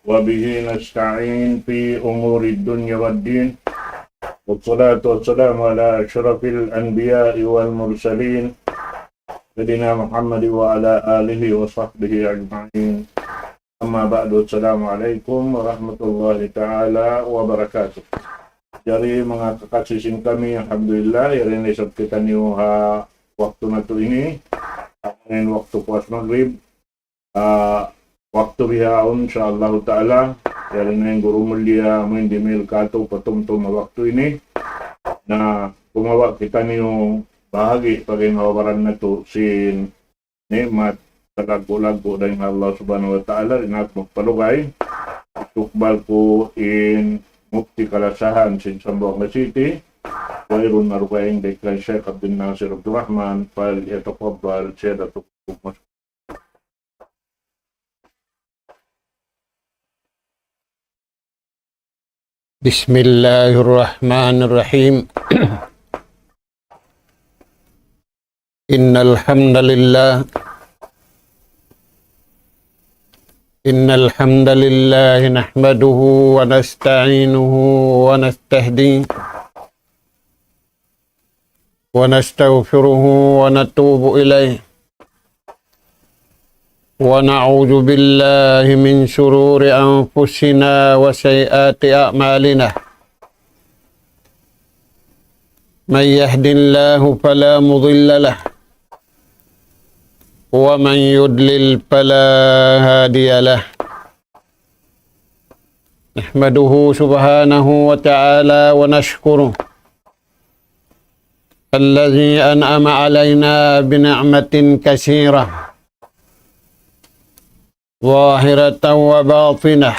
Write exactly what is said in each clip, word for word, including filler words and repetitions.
وبه نستعين في أمور الدنيا والدين. والصلاة والسلام على أشرف الأنبياء والمرسلين، سيدنا محمد وعلى آله وصحبه أجمعين. أما بعد، السلام عليكم ورحمة الله تعالى وبركاته. Jari, manga kakasi sin kami, alhamdulillah, yari na isab kitaniyu ha waktu natu' ini, amuin waktu puas magrib, ah, waktu bihaun, insya Allahu Ta'ala, yari na in guru mulia, amuin dimihil katu' patumtum ha waktu ini, na kumawa' kitaniyu bahagi' pa in hawaran natu' sin ni'mat talaggu'-laggu' dayn ha Allah Subhanahu wa Ta'ala, di' na aku magpalugay. Tukbal ku in mufti kalasahan sin Zamboanga City, wayruun marugaing dayn kan Sheikh Abdul Nasir Abdul Rahman, فليتفضل سيادته مشكورا. بسم الله الرحمن الرحيم. إن الحمد لله، إن الحمد لله نحمده ونستعينه ونستهديه ونستغفره ونتوب إليه، ونعوذ بالله من شرور أنفسنا وسيئات أعمالنا. من يهد الله فلا مضل له، ومن يضلل فلا هادي له. نحمده سبحانه وتعالى ونشكره الذي أنعم علينا بنعمة كثيرة ظاهرة وباطنة،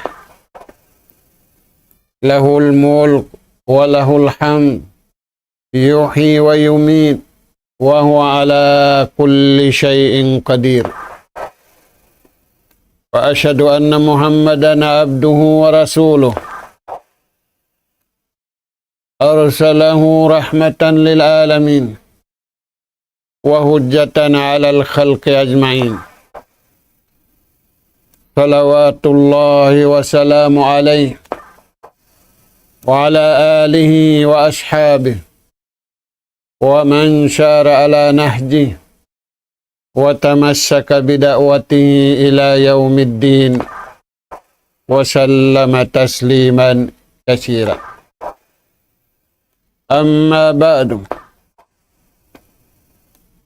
له الملك وله الحمد، يحيي ويميت، وهو على كل شيء قدير. وأشهد أن محمدا عبده ورسوله، أرسله رحمة للعالمين وحجة على الخلق أجمعين، صلوات الله وسلامه عليه وعلى آله وأصحابه ومن سار على نهجه وتمسك بدعوته إلى يوم الدين، وسلم تسليما كثيرا. أما بعد،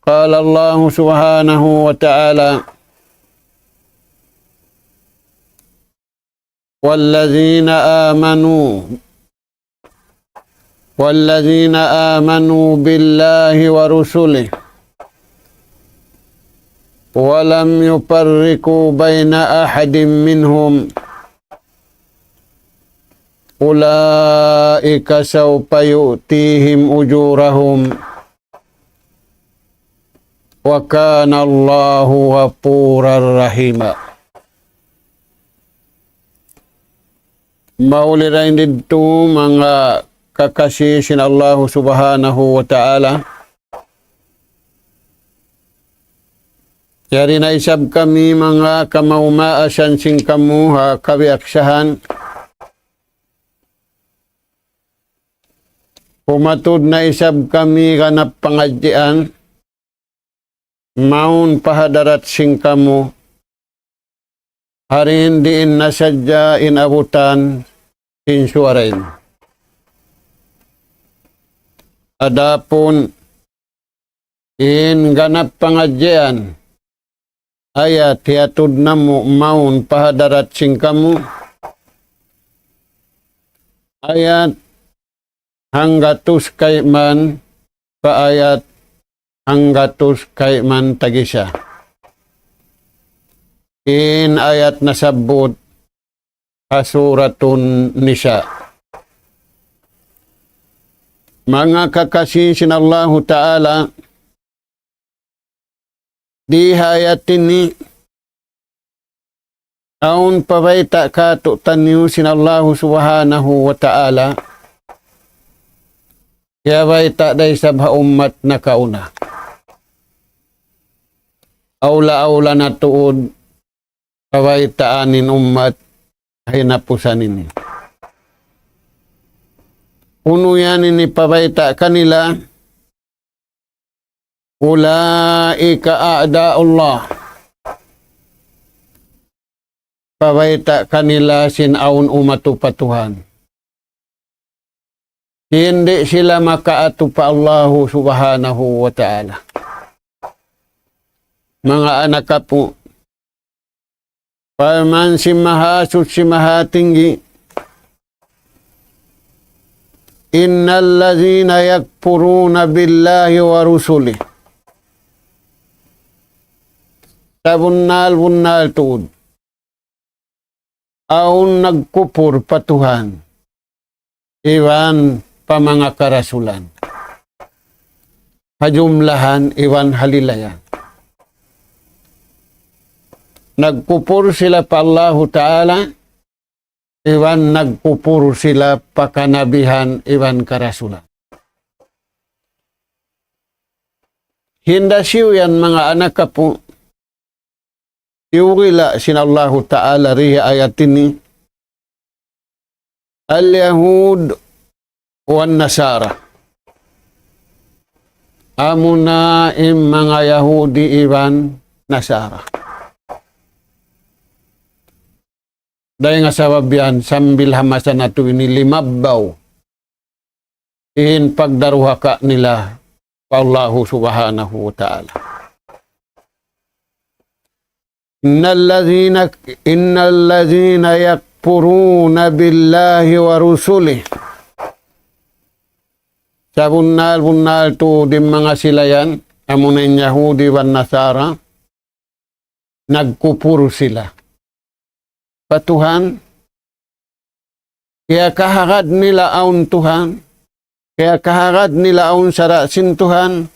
قال الله سبحانه وتعالى: والذين آمنوا، والذين آمنوا بالله ورسله ولم يفرقوا بين أحد منهم أولئك سوف يؤتيهم أجورهم وكان الله غفورا رحيما. Mahuli dayn didtu manga kakasi sin Allahu Subhanahu wa Ta'ala. Yari na isab kami manga kamaas-maasan sin kamu ha kabiyaksahan. Humatud na isab kami ganap pangadjian, mawn pa hadarat sin kamu, ha diin-diin na sadja in abutan sin suwara ini. Adapun in ganap pangadjian, ayat hiyatud namu' mawn pa hadarat sin kamu, ayat hanggatus kayman pa ayat hanggatus kayman tagisa. In ayat nasabbut ha Suratun Nisa. Manga kakasi sin Allahu Ta'ala, di ha ayat ini, awn pabayta' kātu'niyu sin Allahu Subhanahu wa Ta'ala, kiyabayta' da isab ha ummat nakauna. Awla-awla na tuud kabaytaan in ummat kahinapusan ini. Unu yan ini pabayta' kanila, أولئك أعداء الله. Pabayta' kanila sin awn umatu pa Tuhan. Di' sila makaatu pa Allahu Subhanahu wa Ta'ala. Manga anak apu', parman sin Mahasuchi Mahatinggi, إن الذين يكفرون بالله ورسله. Sabunnal-bunnal tuud awn nagkupur pa Tuhan iban pa manga karasulan, ha jumlahan iban ha lilayan. Nagkupur sila pa Allahu Ta'ala, iban nagkupur sila pa kanabihan iban karasulan. Hinda siyu yan, manga anak apu', iyurila sin Allahu Ta'ala dii ha ayat ini, اليهود والنصارى. Amuna in manga Yahudi iban Nasara. Dayn ha sabab yan, sambil ha masa natu' ini limabbaw in pagdaruhaka nila pa Allahu Subhanahu wa Ta'ala. إن الذين، إن الذين يكفرون بالله ورسله. Sabunnal-bunnal tuud in manga sila yan, amuna in Yahudi iban Nasara, nagkupur sila pa Tuhan, kiyakahagad nila awn Tuhan, kiyakahagad nila awn sara' sin Tuhan,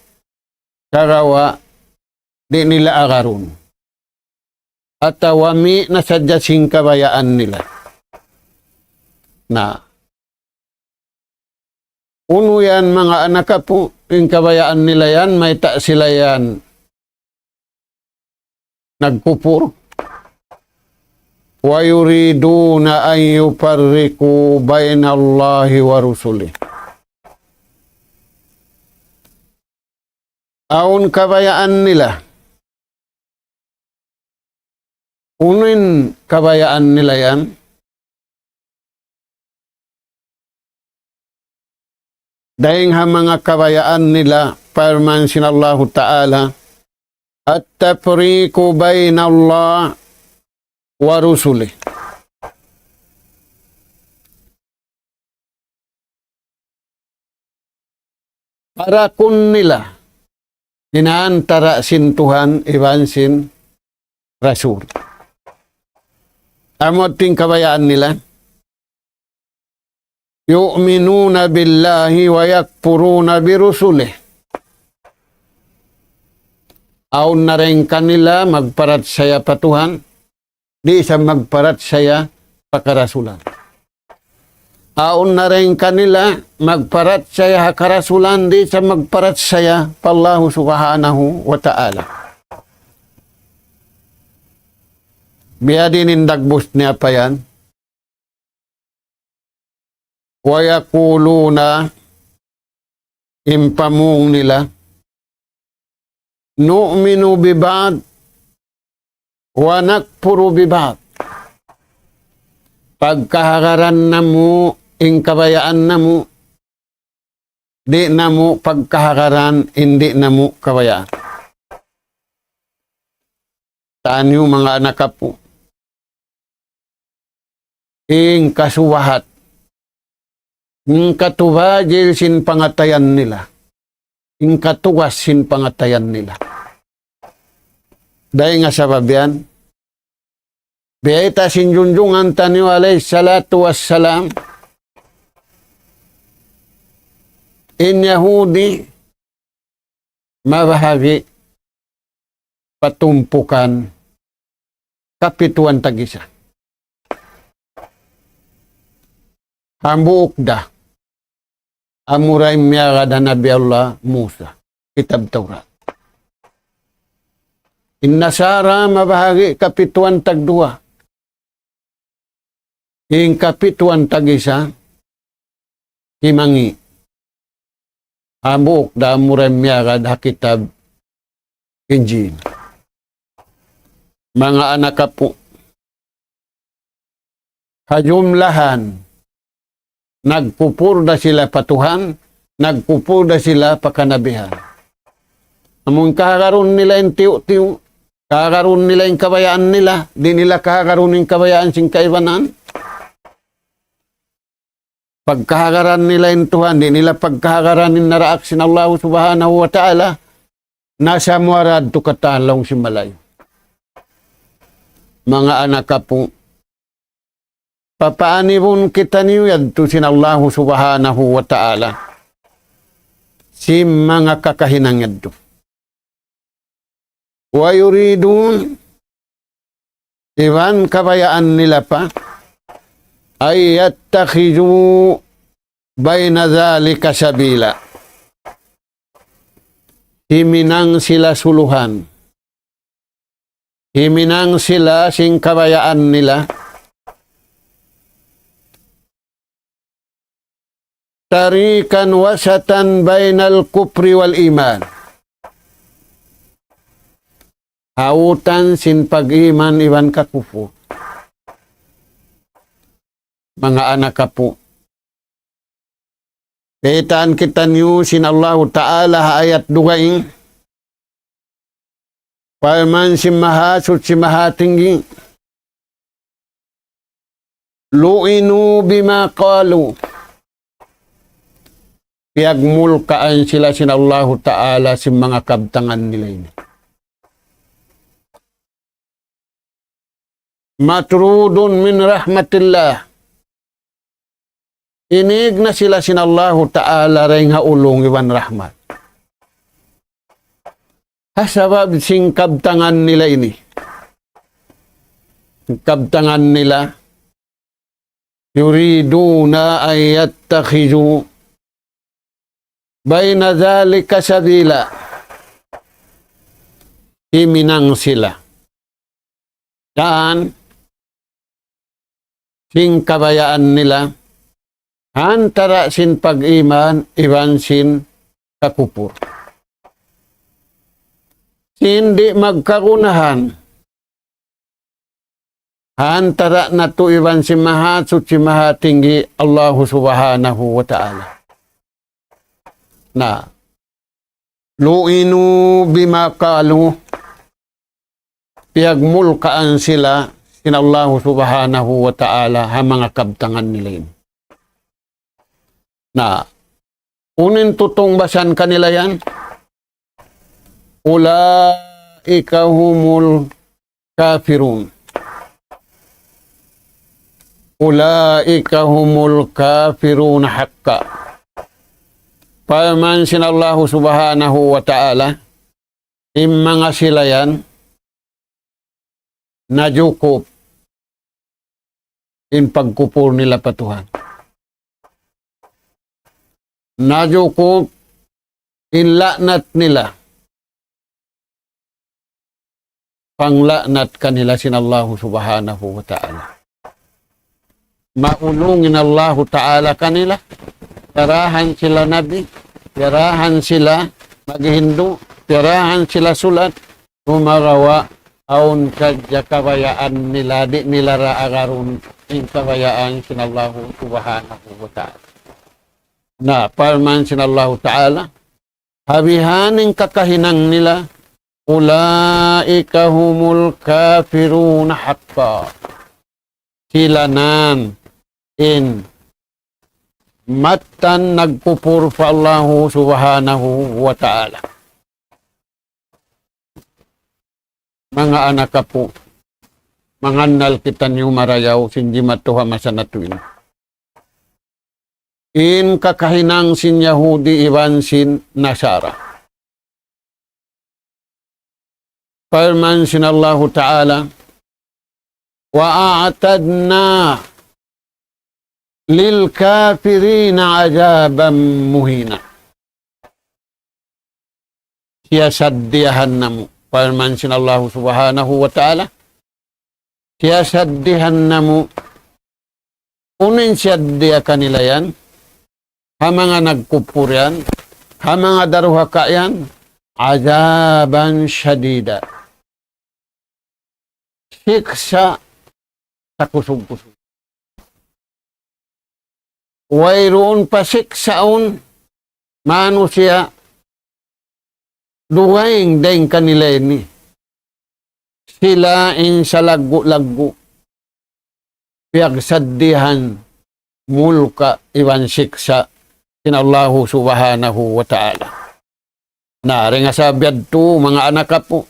sagawa' di' nila agarun. Atawa mi' na sadja sin kabayaan nila. Na, unu yan, manga anak apu', in kabayaan nila yan, mayta' sila yan nagkupur. ويريدون أن يفرقوا بين الله ورسله. Awn kabayaan nila. Unu in kabayaan nila yan? Dayn ha manga kabayaan nila, parman sin Allahu Ta'ala, التفريق بين الله ورسله. Parakun nila in antara' sin Tuhan iban sin Rasul. Amu in kabayaan nila. يؤمنون بالله ويكفرون برسله. Awn na dayn kanila magparachaya pa Tuhan, di' sa magparachaya pa karasulan. Awn na dayn kanila magparachaya ha karasulan, di' sa magparachaya pa Allahu Subhanahu wa Ta'ala. Biya' diin in dagbus niya pa yan. ويقولون, in pamung nila, نؤمن ببعض ونكفر ببعض. Pagkahagaran namu' in kabayaan namu', di' namu' pagkahagaran in di' namu' kabayaan. Taniyu manga anak apu'. In kasubahat. In katubajil sin pangatayan nila. In katugas sin pangatayan nila. Dayn ha sabab yan, biyayta' sin junjungan taniyu alayhi salatu wassalam, in Yahudi mabahagi' pa tumpukan kapituan tag-isa. Hambuuk da, amura in miyagad ha Nabi Allah Musa, kitab Tawrat. In Nasara mabahagi' kapituan tagduwa. In kapituan tag-isa, himangi'. Hambuuk da amura in miyagad ha kitab Injil. Manga anak apu', ha jumlahan, nagkupur da sila pa Tuhan, nagkupur da sila pa kanabihan. Amun kahagarun nila in tiyu'-tiyu', kahagarun nila in kabayaan nila, di' nila kahagarun in kabayaan sin kaibanan. Pagkahagaran nila in Tuhan, di' nila pagkahagaran in naraak sin Allah Subhanahu wa Ta'ala, na sa muarad tu katan laung sin malayu'. Manga anak apu', papaanibun kitaniyu yadtu sin Allah Subhanahu wa Ta'ala sin manga kakahinang yadtu. ويريدون, iban kabayaan nila pa, أن يتخذوا بين ذلك سبيلا. Himinang sila suluhan. Himinang sila sin kabayaan nila. طريقا وسطا بين الكفر والإيمان. Hawtan sin pag-iman iban kakupur. Manga anak apu'. Kitaan kitaniyu sin Allahu Ta'ala ha ayat dugaing. Parman sin Mahasuchi Mahatinggi, لعنوا بما قالوا. Piyagmulkaan sila sin Allahu Ta'ala sin manga kabtangan nila ini. مطرود من رحمة الله. Inīg na sila sin Allahu Ta'ala dayn ha ulung iban rahmat. Ha sabab sin kabtangan nila ini. Kabtangan nila, يريدون أن يتخذوا بين ذلك سبيلا. Himinang sila. Yan, sin kabayaan nila, ha antara sin pag-iman, iban sin kakupur. Sin di' magkagunahan, ha antara natu' iban sin Mahasuchi Mahatinggi Allahu Subhanahu wa Ta'ala. Na, لعنوا بما قالوا. Piyagmulkaan sila sin Allahu Subhanahu wa Ta'ala ha manga kabtangan nila ini. Na, unu in tutungbasan kanila yan? أولئك هم الكافرون. أولئك هم الكافرون حقا. Parman sin Allahu Subhanahu wa Ta'ala, in manga sila yan, najukup in pagkupur nila pa Tuhan. Najukup in laknat nila. Panglaknat kanila sin Allahu Subhanahu wa Ta'ala. Maulung in Allahu Ta'ala kanila. Tiyarahan sila nabi, tiyarahan sila maghindu', tiyarahan sila sulat, sumagawa' awn sadja kabayaan nila, di' nila ra agarun in kabayaan sin Allahu Subhanahu wa Ta'ala. Na, parman sin Allahu Ta'ala, ha bihaini in kakahinang nila, أولئك هم الكافرون حقا. Sila na in mattan nagkupur pa Allahu Subhanahu wa Ta'ala. Manga anak apu', mangannal kitaniyu marayaw sin jimatu ha masa natu' ini. In kakahinang sin Yahudi iban sin Nasara. Parman sin Allahu Ta'ala, وأعتدنا للكافرين عذابا مهينا. Siyasaddiyahan namu'. Parman sin Allahu Subhanahu wa Ta'ala, siyasaddiyahan namu' Unu in siyaddiya kanila yan, ha manga nagkupur yan, ha manga daruhaka yan, عذابا شديدا. Siksa' sakusug-kusug. Wayruun pasiksaun manusiya' dugaing dayn kanila ini. Sila in salaggu'-laggu' piyagsaddihan mulka' iban siksa' sin Allahu Subhanahu wa Ta'ala. Na, dayn ha sabab yadtu, manga anak apu',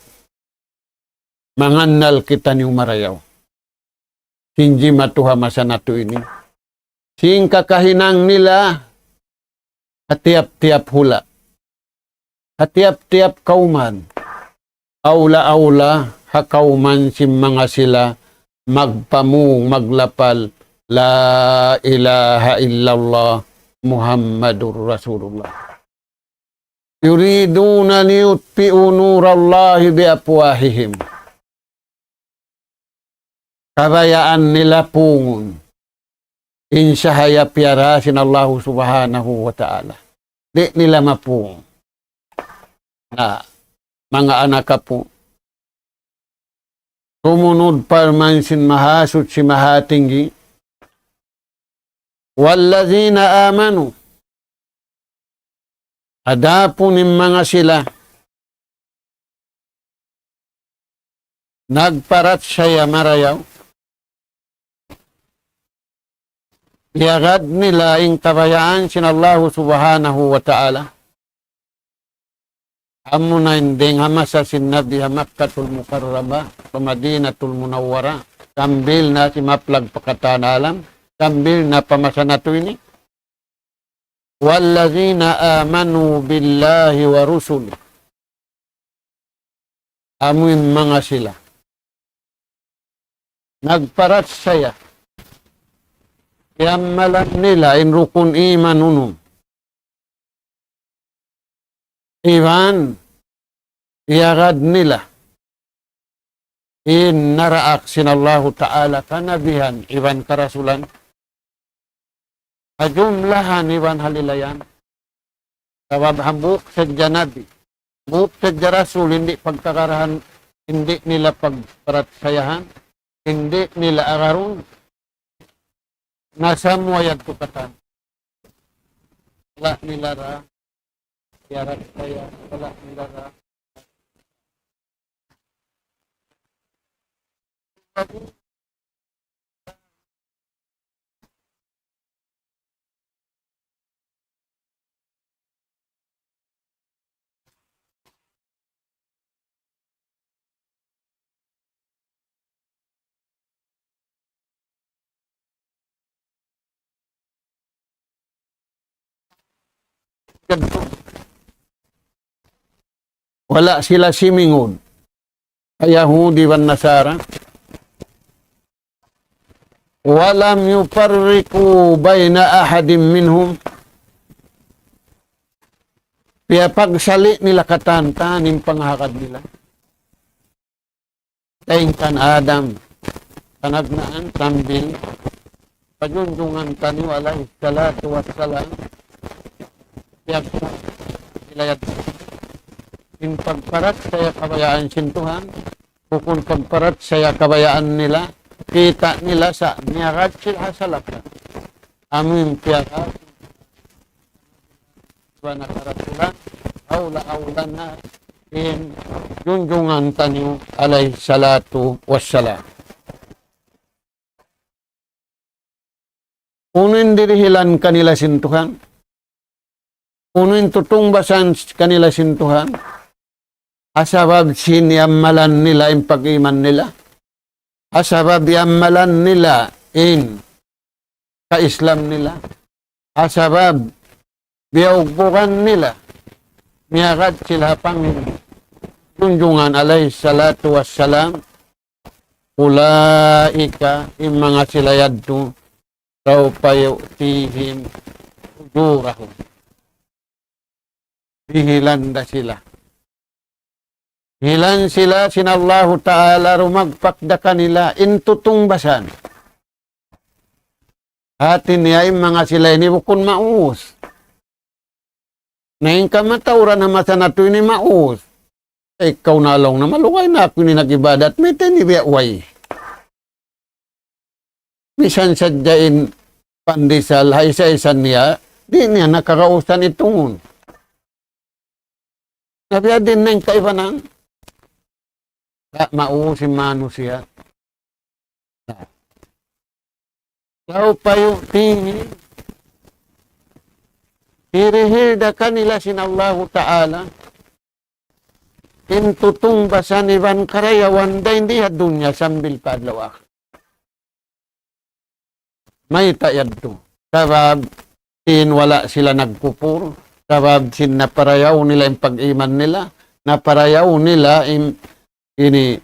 mangannal kitaniyu marayaw sin jimatu ha masa natu' ini, sin kakahinang nila ha tiyap-tiyap hula', ha tiyap-tiyap kawman, awla-awla ha kawman sin manga sila magpamung, maglapal, لا إله إلا الله محمد رسول الله. يريدون أن يطفئوا نور الله بأفواههم. Kabayaan nila pungun in sahaya piyara sin Allahu Subhanahu wa Ta'ala. Di' nila mapung. Na, manga anak apu', sumunud parman sin Mahasuchi Mahatinggi, والذين آمنوا. Adapun in manga sila nagparachaya marayaw, iyagad nila in kabayaan sin Allahu Subhanahu wa Ta'ala. Amuna in dayn ha masa sin Nabi ha Makkatul Mukarramah, pa Madinatul Munawwarah, sambil na simaplag pa katan alam, sambil na pa masa natu' ini. والذين آمنوا بالله ورسله. Amu in manga sila nagparachaya, iyammalan nila in rukun iman unum. Iban iyagad nila in naraak sin Allahu Ta'ala kanabihan iban karasulan ha jumlahan iban halilayan. Sabab hambuuk sadja nabi, hambuuk sadja rasul, in di' pagkakarahan, in di' nila pagparachayahan, in di' nila agarun, na samuwa yadtu katan. Wala' nila ra iyarachaya, wala' nila ra Wala' sila simingud ha Yahudi iban Nasara. ولم يفرقوا بين أحد منهم. Piyapagsali' nila katan-katan in pangahagad nila. Dayn kan Adam, kanagnaan sambil pa junjungan taniyu alayhi salatu wassalam, piyag-, nila yadtu in pagparachaya kabayaan sin Tuhan, bukun pagparachaya kabayaan nila, kita' nila sa' miyagad sila ha salaf. Amu in piyagad iban ha karasulan, awla-awla na in junjungan taniyu alayhi salatu wassalam. Unu in dirihilan kanila sin Tuhan? Unu in tutungbasan kanila sin Tuhan? Ha sabab sin iyammalan nila in pag-iman nila. Ha sabab iyammalan nila in ka-Islam nila. Ha sabab biyaugbugan nila, miyagad sila ha Panginoon, junjungan alayhi salatu wassalam, أولئك, in manga sila yadtu, سوف يؤتيهم أجورهم. Dihilan da sila. Dihilan sila sin Allahu Ta'ala, dumagpak da kanila in tutungbasan. Hati niya in manga sila ini bukun maus. Na in kamatauran ha masa natu' ini maus. Ikaw na laung na malugay na aku ini nag-ibadat, mayta' ini biya' way. Misan sadja in pandesal ha isa-isa niya, di' niya na kagausan itungun. Na biya' diin na in kaibanan. Na, maus in manusiya'. Na. سوف يؤتيهم, hirihil da kanila sin Allahu Ta'ala in tutungbasan iban karayawan dayn di ha dunya sambil pa adlaw akhirat. Mayta' yadtu? Sabab sin wala' sila nagkupur, sabab sin naparayaw nila in pag-iman nila, naparayaw nila in, ini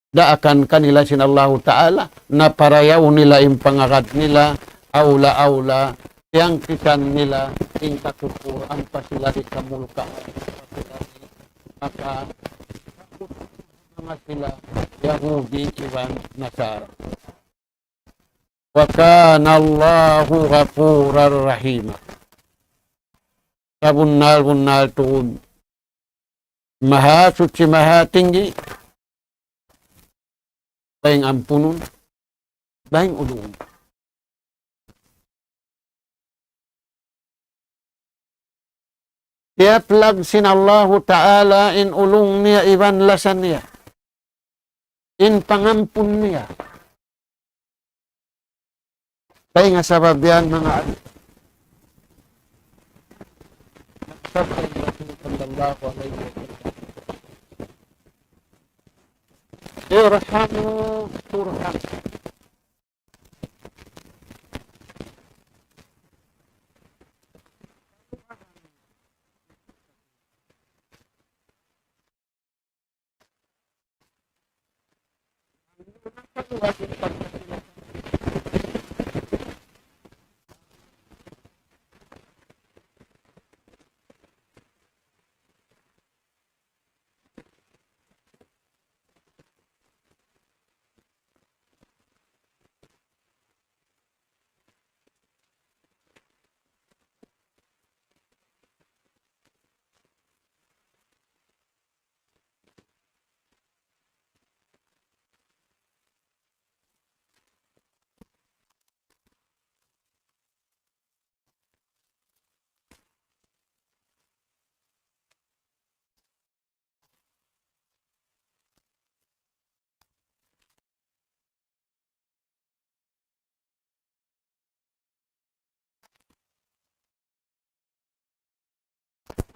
daakan kanila sin Allahu Ta'ala, naparayaw nila in pangagad nila, awla-awla, tiyangkisan nila in kakupur, ampa sila di' kamulkaan, ampa sila di' maka-, manga sila Yahudi iban Nasara. وكان الله غفورا رحيما. Sabunnal-bunnal tuud Mahasuchi, Mahatinggi, baying ampunun, baying ulungun. Tiyaplag sin Allahu Ta'ala in ulung niya iban lasa niya, in pangampun niya. Dayn ha sabab yan, manga ad-, Rasul sallallahu alayhi wasallam, ارحموا ترحموا.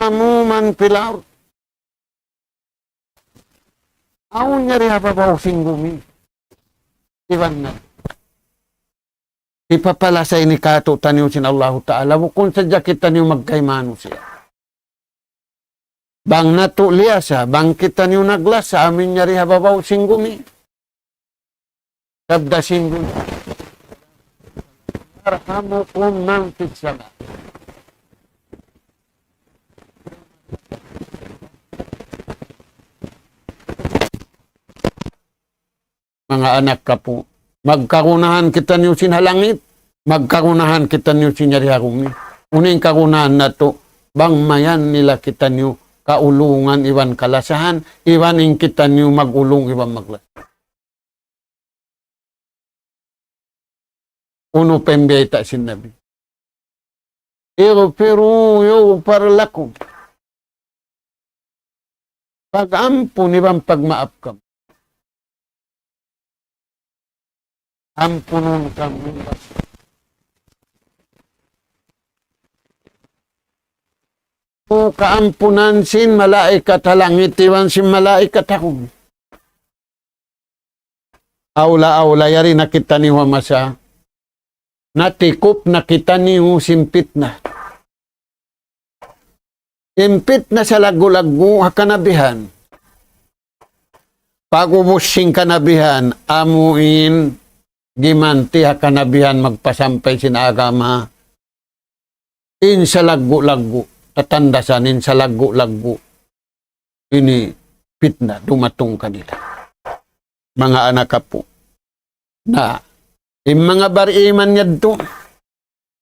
ارحموا من في الأرض. Awn yari ha babaw sin gumi. Iban na. Hipapalasa ini kātu'niyu sin Allahu Ta'ala. Bukun sadja kitaniyu magkay manusiya'. Bang natu' liyasa, bang kitaniyu naglasa, amu in yari ha babaw sin gumi. Sabda sin gumi, يرحمكم من في السماء. Manga anak kapu', magkagunahan kitaniyu sin ha langit, magkagunahan kitaniyu sin yari ha gumi. Unu in kagunahan natu', bang mayan nila kitaniyu kaulungan iban kalasahan, iban in kitaniyu mag-ulung iban maglasa. Unu pa in biyayta' sin Nabi? اغفروا يغفر لكم. Pag-ampun iban pagmaap kamu. Ampunun kamu. Kaampunan sin malaikat ha langit iban sin malaikat ha gumi. Awla-awla yari na kitaniyu ha masa natikup na kitaniyu sin pitna. In pitna salaggu'-laggu' ha kanabihan. Pag'ubus sin kanabihan, amu in gimanti' ha kanabihan magpasampay sin agama. In salaggu'-laggu', tatandasan in salaggu'-laggu'. Ini pitna dumatung kanila. Manga anak kapu'. Na, in manga bariman yadtu,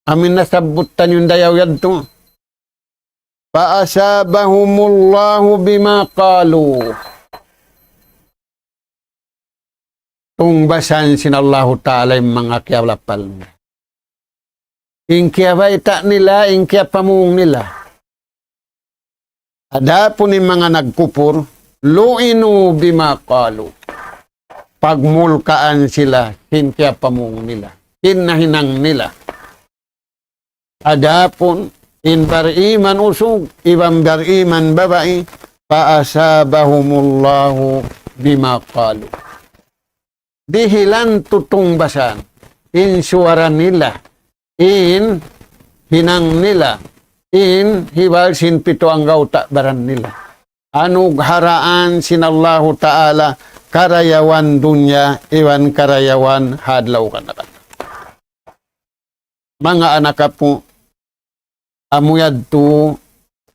Amu in nasabbut taniyu dayaw yadtu. فأصابهم الله بما قالوا. Tungbasan sin Allahu Ta'ala in manga kiyalapal nila. In kiyabayta' nila, in kiyapamung nila. Adapun in manga nagkupur, لعنوا بما قالوا. Pagmulkaan sila, sin kiyapamung nila. Sin nahinang nila. Adapun in bariman usug, iban bariman babai, فأصابهم الله بما قالوا. Dihilan tutungbasan, in suwara nila, in hinang nila, in hibal sin pitu anggawta' baran nila. Anugharaan sin Allahu Ta'ala karayawan dunya, iban karayawan ha adlaw kanakan. Manga anak apu', amu yadtu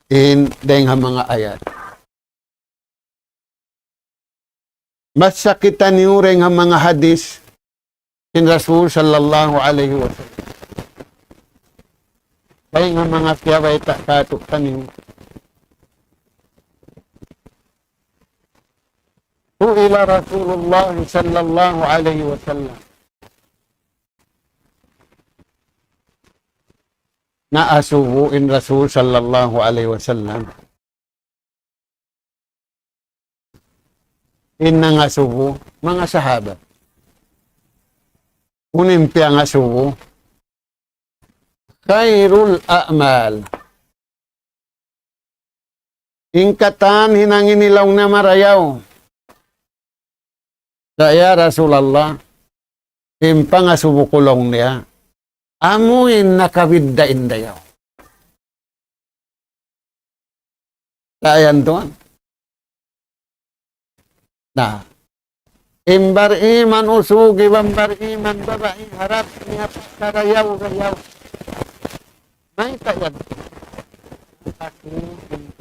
in dayng ha manga ayat. Masa kitaniyu dayng ha manga hadis sin Rasul sallallahu alayhi wasallam. Dayng ha manga kiyabayta' kātu'niyu. سئل رسول الله صلى الله عليه وسلم. Naasubu in Rasul sallallahu alayhi wasallam. In nangasubu, manga sahabat. Unu in piyangasubu, خير الأعمال. In katan hinang ini laung niya marayaw. Sa' ya Rasulullah, in pangasubu ku laung niya, amu in nakabidda' in dayaw. Sa' yan tuwan. Na, in bariman usug iban bariman babai harap niya karayaw-rayaw. Mayta' yan? Aku in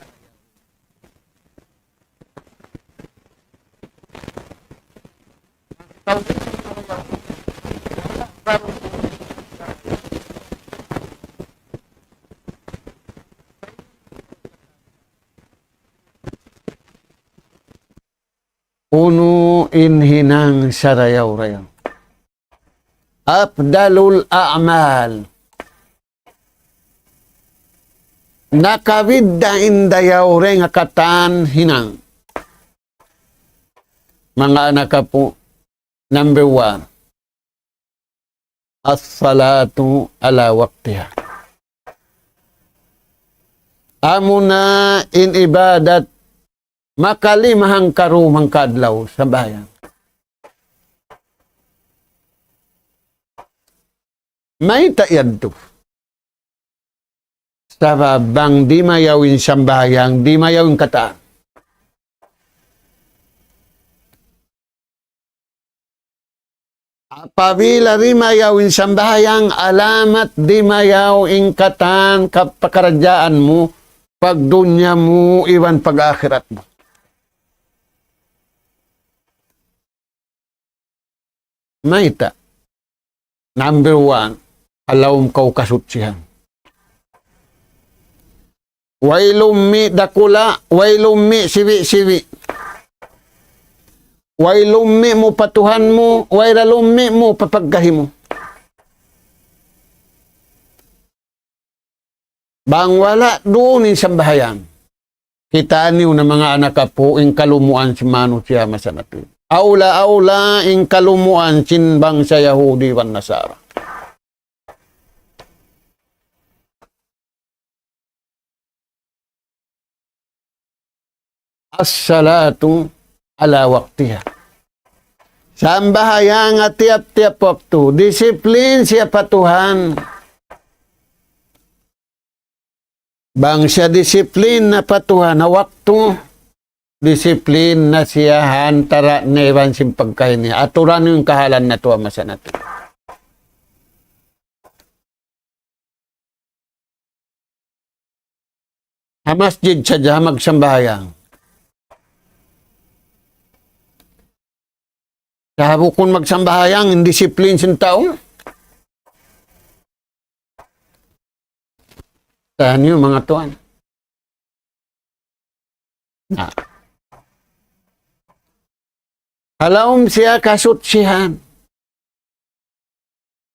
Unu in hinang sarayaw-rayaw. أفضل الأعمال. Nakabidda' in dayaw dayn ha katan hinang. Manga anak apu', number one, الصلاة على وقتها. Amuna in ibadat makalima hangkarum hangkaadlaw sambahayang. Mayta' yadtu? Sabab bang di' mayaw in sambahayang, di' mayaw in katan. Apabila di' mayaw in sambahayang, alamat di' mayaw in katan kapakaradjaan mu, pagdunya mu, iban pag-akhirat mu. Mayta'? Number one, ha lawm kaw kasuchihan. Way lummi' dakula', way lummi' sibi'-sibi'. Way lummi' mu pa Tuhan mu, way da lummi' mu pa pagkahi mu. Bang wala' duun in sambahayang. Kitaa niyu na manga anak apu' in kalumuan sin manusiya' masa natu'. Awla-awla in kalumuan sin bangsa Yahudi iban Nasara. الصلاة على وقتها. Sambahayang ha tiyap-tiyap waktu, disiplin siya pa Tuhan. Bang siya disiplin na pa Tuhan ha waktu, disiplin na siya ha antara' niya iban sin pagkahi niya. Aturan in kahalan natu' ha masa natu'. Ha masjid sadja magsambahayang. Sa' bukun magsambahayang, in disiplin sin tau. Taniyu manga tuwan. Na. Ha lawm siya kasutsihan.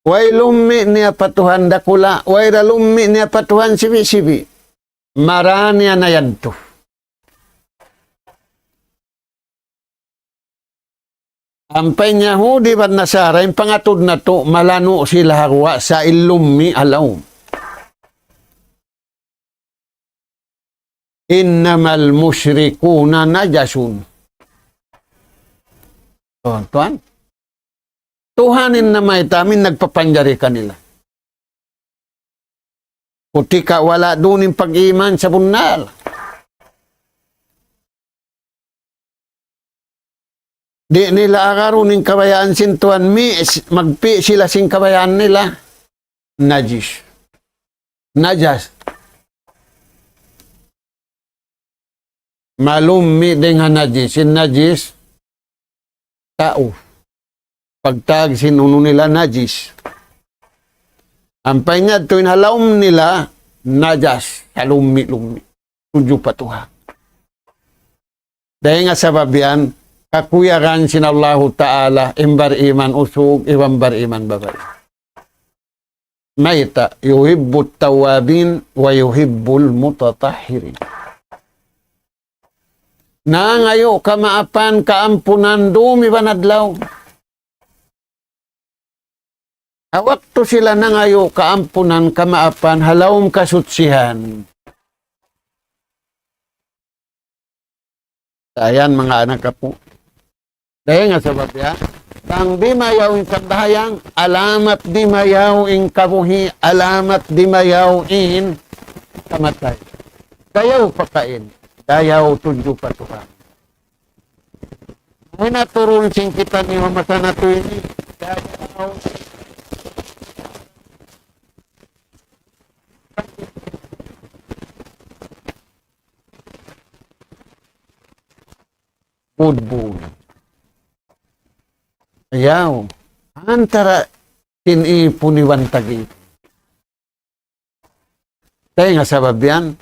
Way lummi' niya pa Tuhan dakula', way da lummi' niya pa Tuhan sibi'-sibi'. Marā niya na yadtu. Ampa in Yahudi iban Nasara, in pangatud natu', malanu' sila ha guwa' sa' in lummi' ha lawm. إنما المشركون نجس. Tuwan, tuwan. Tuhan in namayta' amu in nagpapanjari kanila. Kutika wala' duun in pag-iman sabunnal. Di' nila agarun in kabayaan sin Tuhan, mi-, magpi' sila sin kabayaan nila. Najis. Najas. Malummi' dayn ha najis. In najis, tau. Pagtawag sin unu nila najis. Ampa in yadtu in ha lawm nila najas, ha lummi'-lummi'. Tudju pa Tuhan. Dayn ha sabab yan, kakuyagan sin Allahu Ta'ala, in bariman usug, iban bariman babai. Mayta', يحب التوابين ويحب المتطهرين. Nangayu' kamaapan, kaampunan, dum iban adlaw. Ha waktu sila nangayu' kaampunan, kamaapan, ha lawm kasutsihan. Sa' yan, manga anak apu'. Dayn ha sabab yan, bang dimayaw in sambahayang, alamat dimayaw in kabuhi', alamat dimayaw in kamatay. Dayaw pa kain, dayaw tudju pa Tuhan. Ay naturun sin kitaniyu masa natu' ini, dayaw. Budbud. Ayaw. Antara' sin ipun iban tag-ipun. Dayn ha sabab yan,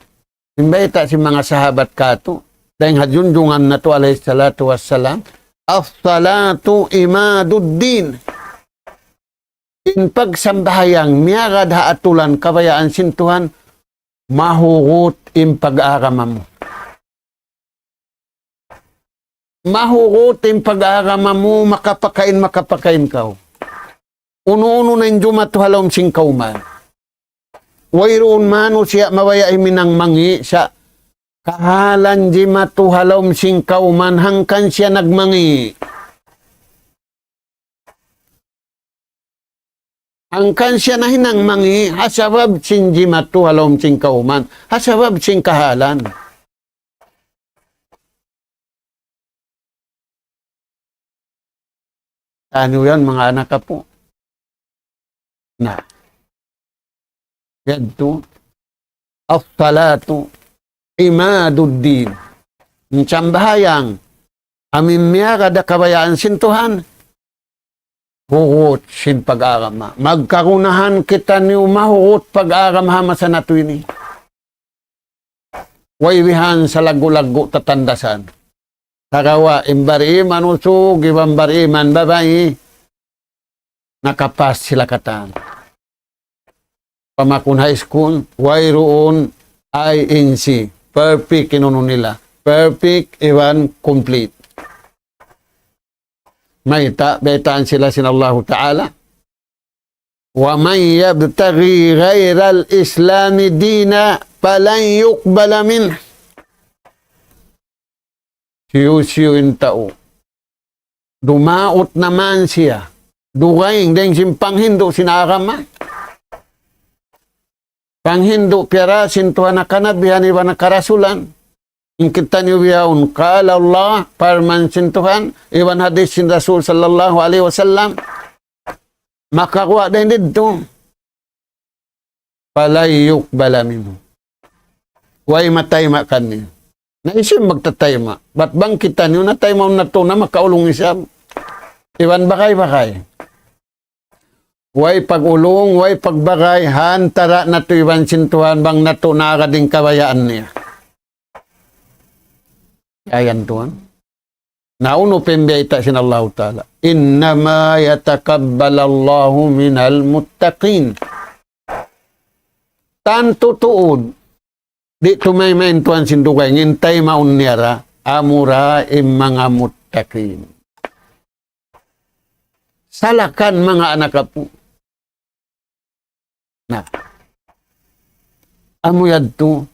in bayta' sin manga sahabat katu', dayn ha junjungan natu' alayhi salatu wassalam, الصلاة عماد الدين. In pagsambahayang miyagad ha atulan kabayaan sin Tuhan, mahugut in pag-agama mu. Mahugut in pag-agama mu, makapakain, makapakain kaw. Unu-unu na in jumatu ha lawm sin kawman. Wayruun manusiya' mabaya' himinang mangi' sa' kahalan jimatu ha lawm sin kawman hangkan siya nagmangi'. Hangkan siya nahinang mangi', ha sabab sin jimatu ha lawm sin kawman, ha sabab sin kahalan. Anu yan, manga anak apu'? Na. Yadtu, الصلاة عماد الدين. In sambahayang, amu in miyagad ha kabayaan sin Tuhan, hugut sin pag-agama. Magkagunahan kitaniyu mahugut pag-agama ha masa natu' ini. Way bihan salaggu'-laggu' tatandasan. Sagawa' in bariman usug, iban bariman babai, nakapas sila katan. Pamakun high school, wayruun I N C. Perfect in unu nila. Perfect iban complete. Mayta', baytaan sila sin Allahu Ta'ala. ومن يبتغ غير الإسلام دينا فلن يقبل منه. Siyu-siyu in tau. Dumaut na man siya. Dugaing dayn sin panghindu' sin agama. Panghindu' piyara sin Tuhan ha kanabihan iban ha karasulan. In kitaniyu bihaun, قال الله, parman sin Tuhan, iban hadis sin Rasul sallallahu alayhi wasallam. Makaguwa' dayn didtu. فلن يقبل منه. Way matayma' kaniya. Na hisiyu in magtatayma'? Bat bang kitaniyu nataymaun natu' na makaulung isab. Iban bagay-bagay. Way pag-ulung, way pagbagay, ha antara' natu' iban sin Tuhan bang natu' naagad in kabayaan niya. Ayan Tuhan. Na unu pa in biyayta' sin Allahu Ta'ala. إنما يتقبل الله من المتقين. Tantu tuud, di' tumayma' in Tuhan sin dugaing, in taymaun niya ra, amura in manga muttaqin. Salakan manga anak apu'. Na. Amu yadtu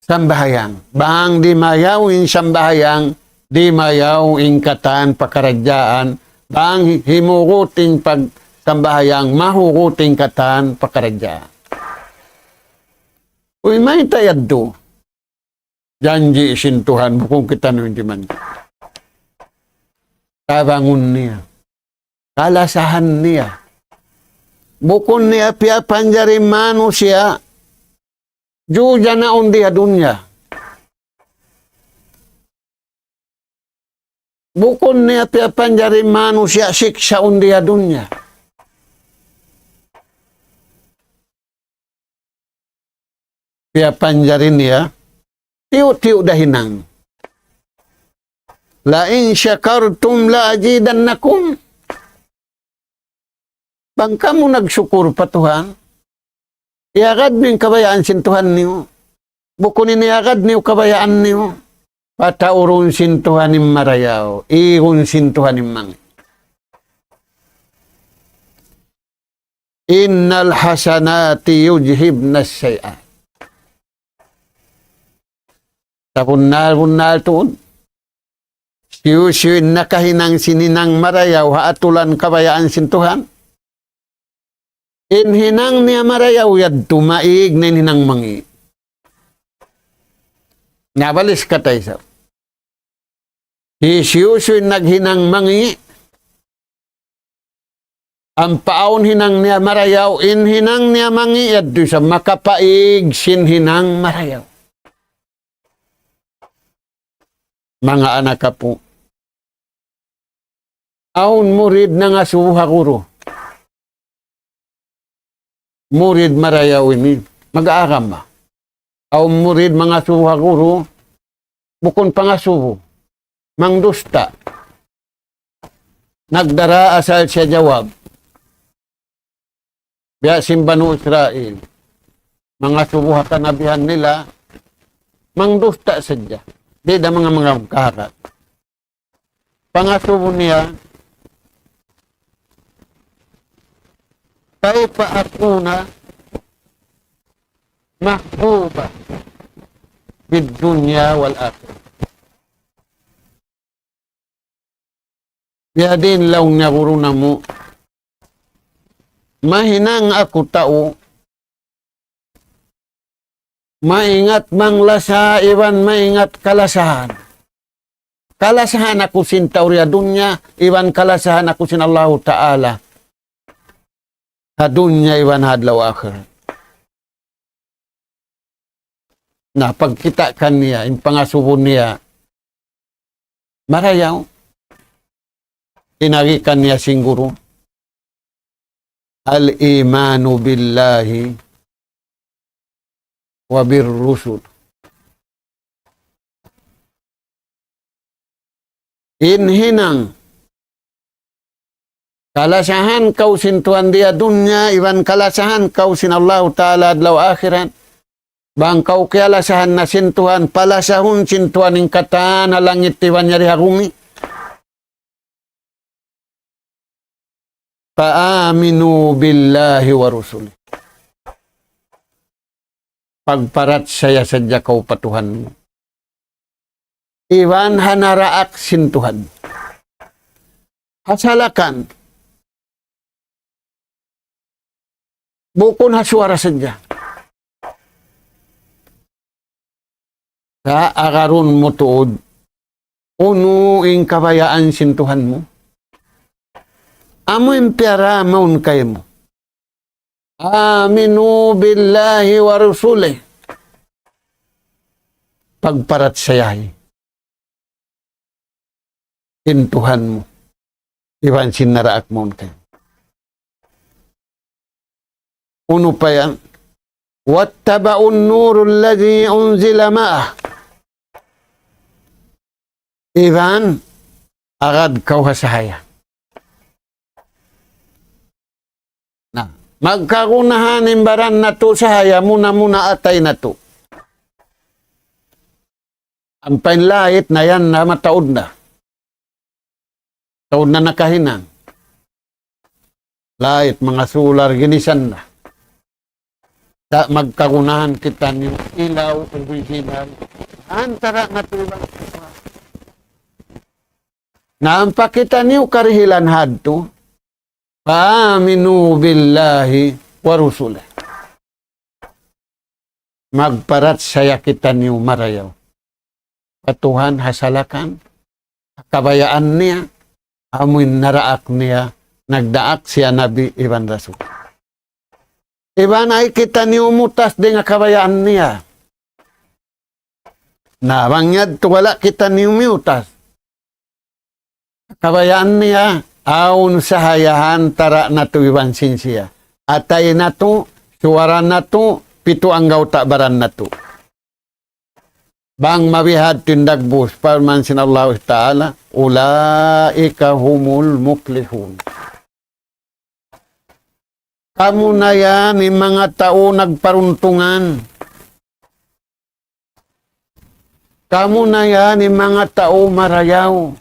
sambahayang. Bang dimayaw in sambahayang, dimayaw in katan pakaradjaan, bang himugut in pagsambahayang, mahugut in katan pakaradjaan. Uy, mayta' yadtu? Janji' sin Tuhan, bukun kitaniyu in dimanji'. Tabangun niya. Kalasahan niya. Bukun niya piyapanjari manusiya', jujanaun di ha dunya. Bukun niya piyapanjari manusiya' siksaun di ha dunya. Piyapanjari niya, tiyu'-tiyu' da hinang. لئن شكرتم لأزيدنكم. Bang kamu nagsukur pa Tuhan, iyagad niyu in kabayaan sin Tuhan niyu. Bukun in iyagad niyu kabayaan niyu. Pataurun sin Tuhan in marayaw, igun sin Tuhan in mangi'. إن الحسنات يذهبن السيئات. Sabunnal-bunnal tuud. Siyu-siyu in nakahinang sin hinang marayaw ha atulan kabayaan sin Tuhan. In hinang niya marayaw yadtu maig na in hinang mangi'. Nabalik kata isab. Hisiyu-siyu in naghinang mangi', ampa awn hinang niya marayaw, in hinang niya mangi' yadtu isab makapaig sin hinang marayaw. Manga anak apu'. Awn murid nangasubu ha guru. Murid marayaw ini, mag-aagama. Awn murid mangasubu ha guru, bukun pangasubu, mangdusta. Nagdara asal siya jawab. Biya' sin Banu Israil. Mangasubu ha kanabihan nila, mangdusta sadja. Di' da manga, manga kahakat. Pangasubu niya, كيف أكون محبوبا في الدنيا والآخرة. Biyadiin laung niya guru namu', mahinang aku tau maingat manglasa iban maingat kalasahan. Kalasahan aku sin tau di ha dunya, iban kalasahan aku sin Allahu Ta'ala ha dunya iban ha adlaw akhirat. Na, pagkita' kaniya, in pangasubu niya marayaw, in agi kaniya sin guru, الإيمان بالله وبالرسل. In hinang, kalasahan kaw sin Tuhan di ha dunya, iban kalasahan kaw sin Allahu Ta'ala adlaw akhirat. Bang kaw kiyalasahan na sin Tuhan, palasahun sin Tuhan in katan ha langit iban yari ha gumi. فآمنوا بالله ورسله. Pagparachaya sadja kaw pa Tuhan. Iban ha naraak sin Tuhan. Asalakan. Bukun ha suwara sadja. Sa' agarun mu tuud, unu in kabayaan sin Tuhan mu. Amu in piyara mawn kaymu. آمنوا بالله ورسله. Pagparachayahi in Tuhan mu, iban sin naraak mawn kaymu. Unu pa yan? واتبعوا النور الذي أنزل معه. Iban, agad kaw ha sahaya. Na, magkagunahan in baran natu' sahaya, muna-muna atay natu'. Ampa in lait na yan na mataud na. Taud na nakahinang. Lait, manga sular, ginisan na. Sa' magkagunahan kitaniyu ilaw original. Antara' natu' iban. Na ampa kitaniyu karihilan hadtu, فآمنوا بالله ورسله. Magparachaya kitaniyu marayaw pa Tuhan ha salakan, ha kabayaan niya, amu in naraak niya, nagdaak siya nabi iban rasul. Iban ayaw kitaniyu mutas dayn ha kabayaan niya. Na bang yadtu wala' kitaniyu miyutas. Kabayaan niya, awn sahaya ha antara' natu' iban sin siya. Atay natu', suwara natu', pitu anggawta' baran natu'. Bang mabihadtu in dagbus, parman sin Allahu Ta'ala, أولئك هم المفلحون. Kamu na yan in manga tau nagparuntungan. Kamu na yan in manga tau marayaw.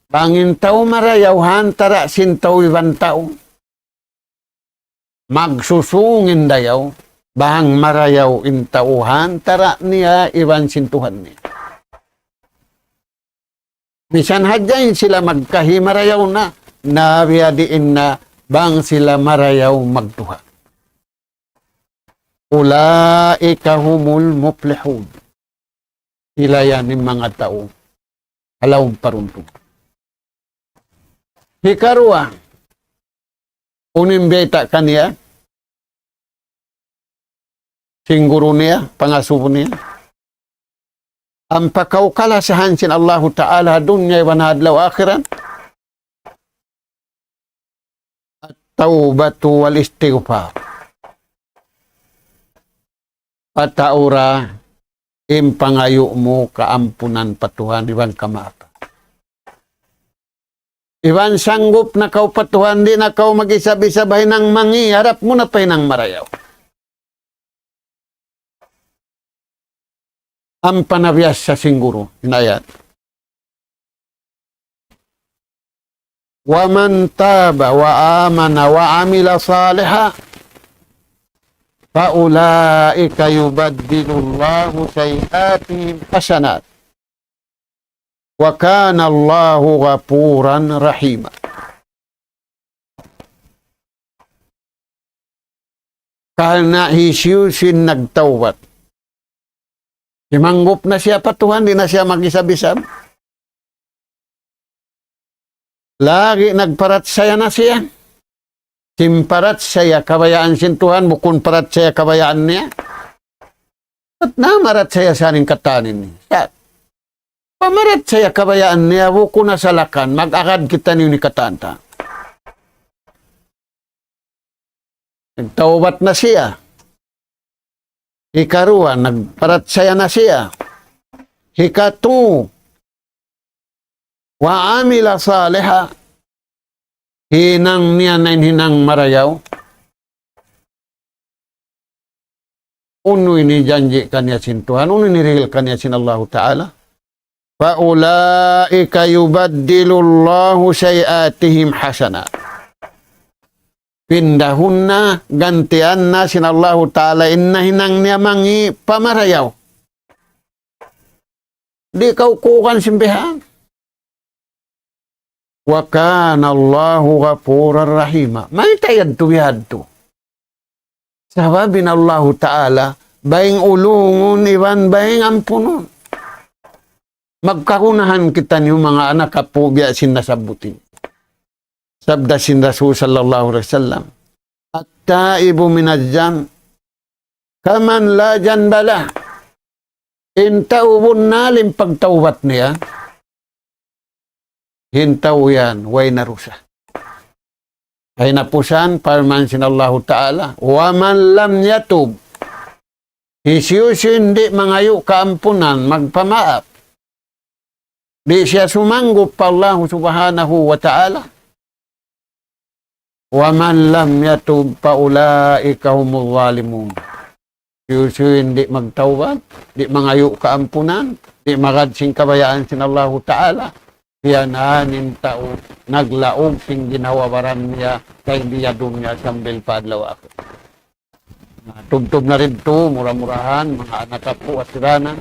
Bang in tau marayaw ha antara' sin tau iban tau, magsusung in dayaw, bang marayaw in tau ha antara' niya iban sin Tuhan niya. Misan hadja in sila magkahi marayaw na, na biya' diin na bang sila marayaw magduwa. أولئك هم المفلحون. Sila yan in manga tau ha lawm paruntung. Hikaruwa, unu in bayta' kaniya, sin guru niya, pangasubu niya. Ampa kaw kalasahan sin Allahu Ta'ala ha dunya iban ha adlaw akhirat. التوبة والاستغفار. Pataura in pangayu' mu kaampunan pa Tuhan iban kamaapan. Iban sanggup na kaw pa Tuhan, di' na kaw mag-isab-isab ha hinang mangi', harap mu na pa hinang marayaw. Ampa na biyasa sin guru, in ayat. ومن تاب وآمن وعمل صالحا فأولئك يبدل الله سيئاتهم حسنات وكان الله غفورا رحيما. Karna' hisiyu-siyu in nagtawbat. Simanggup na siya pa Tuhan, di' na siya mag-isab-isab. Lagi' nagparachaya na siya. Simparachaya kabayaan sin Tuhan, bukun parachaya kabayaan niya. Bat na marachaya sa in katan ini. Sa' pamarachaya kabayaan niya, bukun na salakan, mag-agad kitaniyu in katan ta. Nagtawbat na siya. Hikaruwa, nagparachaya na siya. Hikatu, وعمل صالحا. Hinang niya na in hinang marayaw. Unu in janji' kaniya sin Tuhan, unu in hirihil kaniya sin Allahu Ta'ala. فأولئك يبدل الله سيئاتهم حسنات. Pindahun na, gantian na sin Allahu Ta'ala in nahinang niya mangi' pa marayaw. Di' kaw kukuhan sin bihan. وكان الله غفورا رحيما. Mayta' yadtu bihadtu? Sabab in Allahu Ta'ala, baying ulungun iban baying ampunun. Magkagunahan kitaniyu manga anak apu' biya' sin nasabbut ini. Sabda sin Rasul sallallahu alayhi wasallam, التائب من الذنب كمن لا ذنب له. In tau bunnal in pagtawbat niya, in tau yan, way na dusa. Kahinapusan, parman sin Allahu Ta'ala, ومن لم يتب, hisiyu-siyu in di' mangayu' kaampunan, magpamaap, di' siya sumanggup pa Allahu Subhanahu wa Ta'ala. ومن لم يتب فأولئك هم الظالمون. Hisiyu-siyu in di' magtawbat, di' mangayu' kaampunan, di' magad sin kabayaan sin Allahu Ta'ala, siya na in tau naglaug sin ginhawa-baran niya, kay di ha dunya sambil pa adlaw akhirat. Na, tubtub na rin tu, mura-murahan, manga anak apu' asiranan.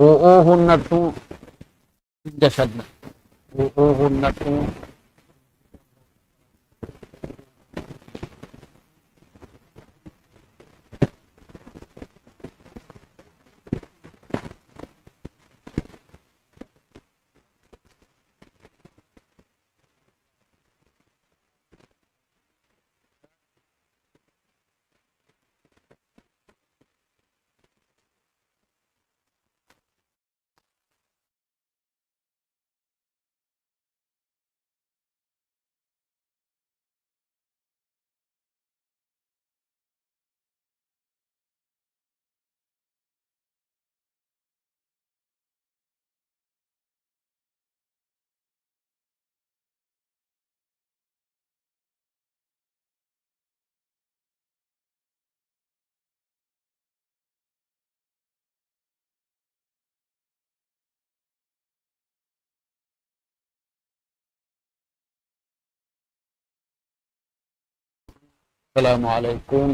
Uuhun na tu, jasad na. Uuhun na tu. السلام عليكم.